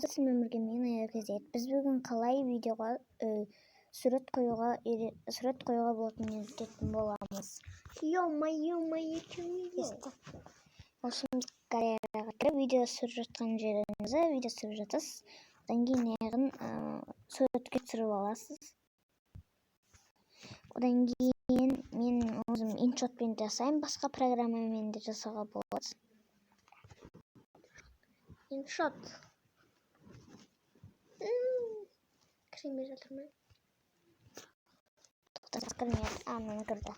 Сізбен бірге мен, Айерке. Біз бүгін қалай видеоға сурет қоюға болатынын үйрететін боламыз. Ё-моё, моё. Осы галереяға кіріп, видео түсіріп жатқан жеріңізді, видео түсіріп жатасыз. Одан кейін аяғын суретке түсіріп аласыз. Одан кейін мен өзім InShot-пен жасаймын, басқа программамен де жасауға болады. InShot. Кірмей жатыр ма? Тоқтат, кірмей. А, міне, кірді.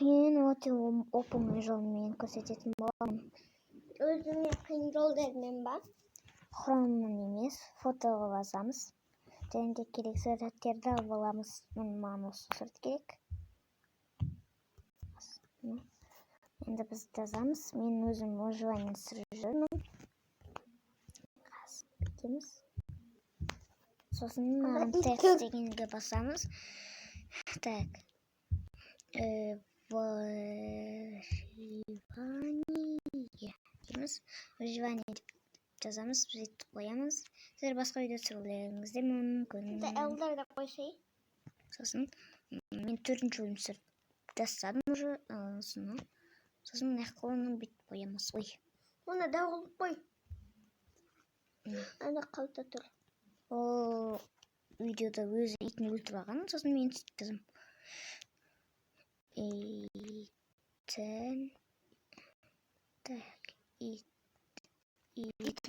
Мен өте оп-оңай жолмен көрсететін боламын. Өзіңе қиын жолдармен ба? Хромнан емес, фотоға басамыз. Және де керек суреттерді алып аламыз. Міне, маған осы сурет керек. Енді біз жазамыз. Мен өзім выживание түсіріп жүрмін. Қазір бүйтеміз. Сосын маған текст дегенге басамыз. Так. Выживание дейміз. Выживание деп жазамыз, бүйтіп қоямыз. Сіздер басқа видео түсірулеріңіз де мүмкін. Элдар да қойсай. Сосын мен төртінші бөлім түсіріп тастадым уже. Соны. Сосын мына жаққа оны бүйтіп қоямыз. Ой. Оны да қылып қой. Ана қалта тұр. Ол видеода өзі итін өлтіріп алған, сосын мен сөйтіп жазамын. Итін, так, ит, ит.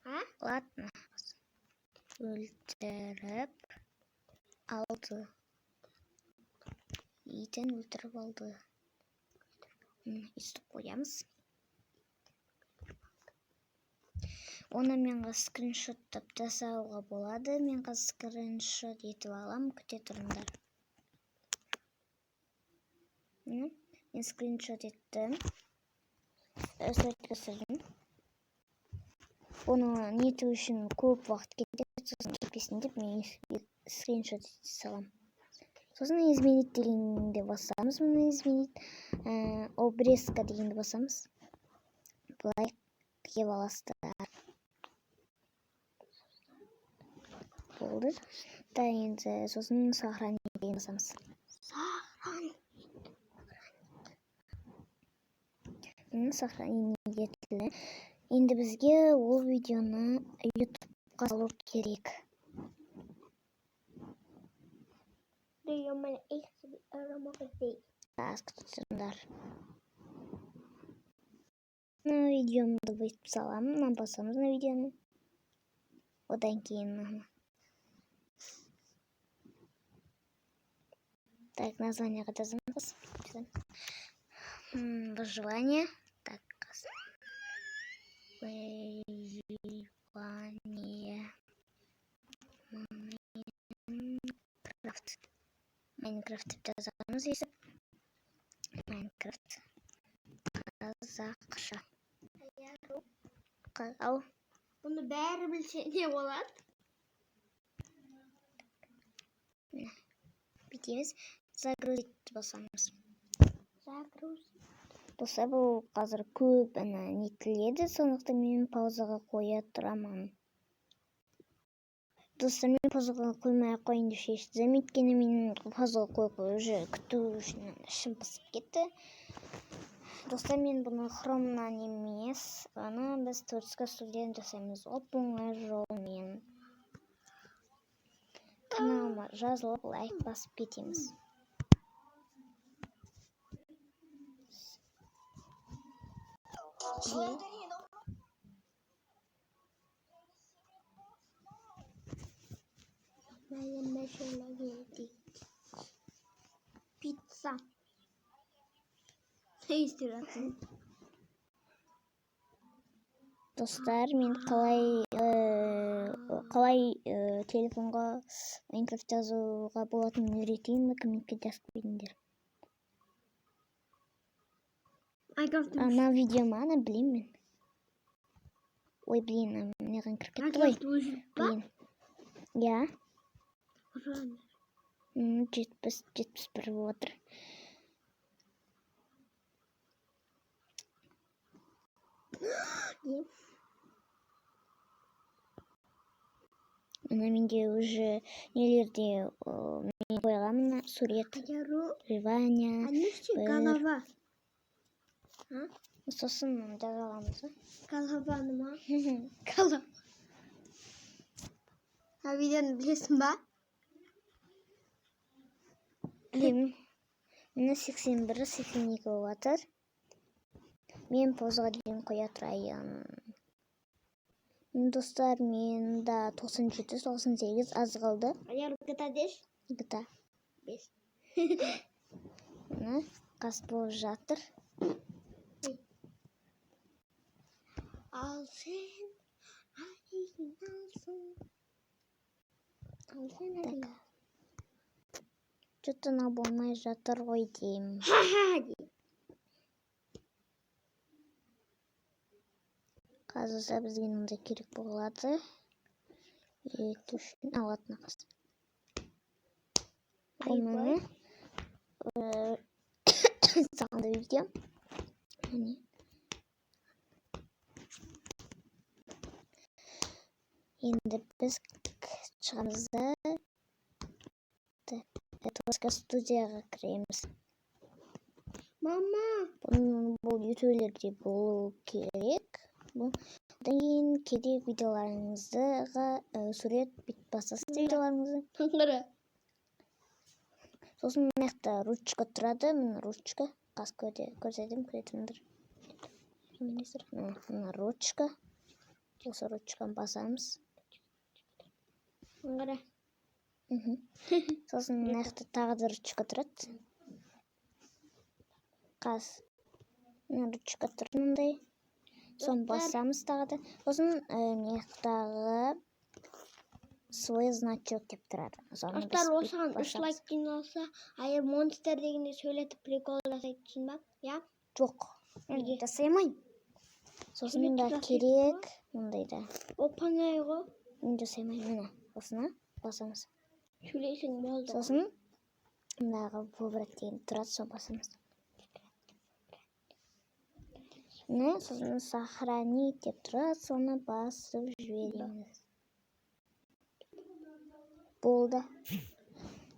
А? Ладно, өлтіріп алды, итін өлтіріп алды. Өйстіп қоямыз. Оны мен қазір скриншоттап жасауға болады. Мен қазір скриншот етіп аламын, күте тұрыңдар. Міне, мен скриншот еттім, суретке түсірдім. Оны нету үшін көп уақыт кетеді, сосын кетпесін деп мен скриншот ете саламын. Сосын изменить дегенді басамыз. Міне, изменить, обрезка дегенді басамыз. Былай қиып аласыздар, болды да. Енді сосын сохранить деген басамыз. Сохранить. Міне, сохранение етілді. Енді бізге ол видеоны ютубқа салу керек. Аз, күте. Мына видеомды бүйтіп саламын. Мына басамыз, мына видеоны. Одан кейін мынаны. Так, название ға жазамыз. Выживание. Так, выживание. Майнкрафт. Майнкрафт деп жазамыз есіп. Майнкрафт. Қазақша. Ау. Бұны бәрі білсе не болады? Міне. Бүйтеміз. Загрузить басамыз. Загрузить. Достар, бұл қазір көп ана нетіледі, сондықтан мен паузаға қоя тұрамын. Достар, мен паузаға қоймай ақ қояйын деп шештім, өйткені мен паузаға қойып уже күту үшін ішім пысып кетті. Достар, мен бұны хромнан емес, аны біз творческая студиядан жасаймыз, оп оңай жолмен. Каналыма жазылып, лайк басып кетеміз. Пицца. Не істеп жатсың? Достар, мен қалай телефонға Майнкрафт жазуға болатынын үйретейін бе? Комментке жазып кетіңдер. Ана видео ма? Ана білемін мен. Ой, блин, мынаған кіріп кетті ғой. Майнкрафт өшіріп па? Блин. Иә. 70, 71 болып отыр. Не? Мына менде уже нелерде мен қойғанмын мына сурет. Аяру. Ливания. А не істе Бір. Голова. Сосын жаза аламыз ба? Голованы ма? Голова. А видеоны білесің ба? Білемін. Міне, 81, 82 болып жатыр. Мен паузаға дейін қоя тұрайын. Достар, мен да 97, 98 аз қалды. Аяру, GTA деш? GTA. 5. Міне, қас болып жатыр. Ал сен оригиналсың. Ал сен Так. оригинал. Что-то мынау болмай жатыр ғой деймін. Ха-ха де. Қазір бізге мындай керек болады. Ету үшін. А, ладно, қыз. Ол Айбай. міне. Салынды видео. Міне. Енді біз шығамыз да, так, творческая студияға кіреміз. Мама. Бұл ютуберлерде болу керек. Бұл одан кейін керек видеоларыңызға сурет бүйтіп басасыз видеоларыңызды. Қара. Сосын мына жақта ручка тұрады. Міне, ручка. Қазір көрсетемін, көре тұрыңдар. Мына ручка. Осы ручканы басамыз. Қара. Сосын мына жақта тағы да ручка тұрады. Қаз. Мына ручка тұр мындай. Соны Достар. басамыз тағы да. Сосын мына жақтағы свой значок деп тұрады. Соны біз Достар, бүйтіп осыған 3 басамыз. лайк жиналса, Айыр монстр дегенде сөйлетіп прикол жасайтын ба? Я? Жоқ. Мен Неге? жасай алмаймын. Сосын Сөйлетіп мында жасайсың керек мындай да. Оп-оңай ғой. Мен жасай алмаймын. Міне, осыны басамыз. Сөйлейсің болды. Сосын мындағы выбрать деген тұрады, соны басамыз. Міне, сосын сохранить деп тұрады, соны басып жібереміз. Болды.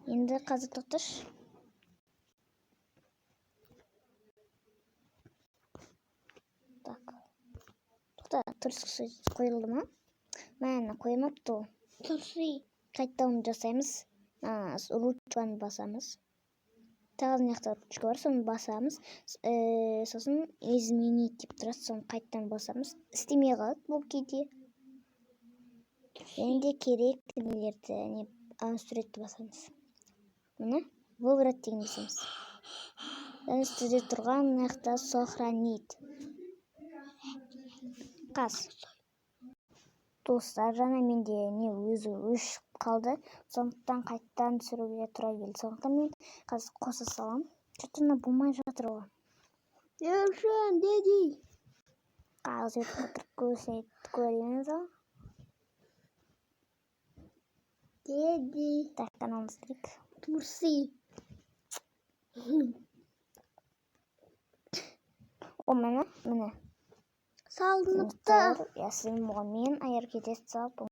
Енді қазір тоқташы. Так. Тоқта, тұрсық қойылды ма? Міне, қоймапты ол. Тұрсы. Қайтадан жасаймыз. Ручканы басамыз. Тағы мына жақта ручка бар, соны басамыз. Сосын изменить деп тұрады, соны қайтадан басамыз. Істемей қалады бұл кейде. Және де керек нелерді, не, суретті басамыз. Міне, выбрать деген басамыз. Және үстіде тұрған мына жақта сохранить. Қас. Достар, жаңа менде не өзі өшіп қалды. Сондықтан қайтадан түсіруге тура келді. Сондықтан мен қазір қоса саламын. Что-то мына болмай жатыр ғой. Ершін, деди. Қазір отырып көрсет көреміз ал. Деди. Так, каналымызды істейік. Тұрсы. О, міне, міне. Салыныпты. Иә, сен мен айыр кете салып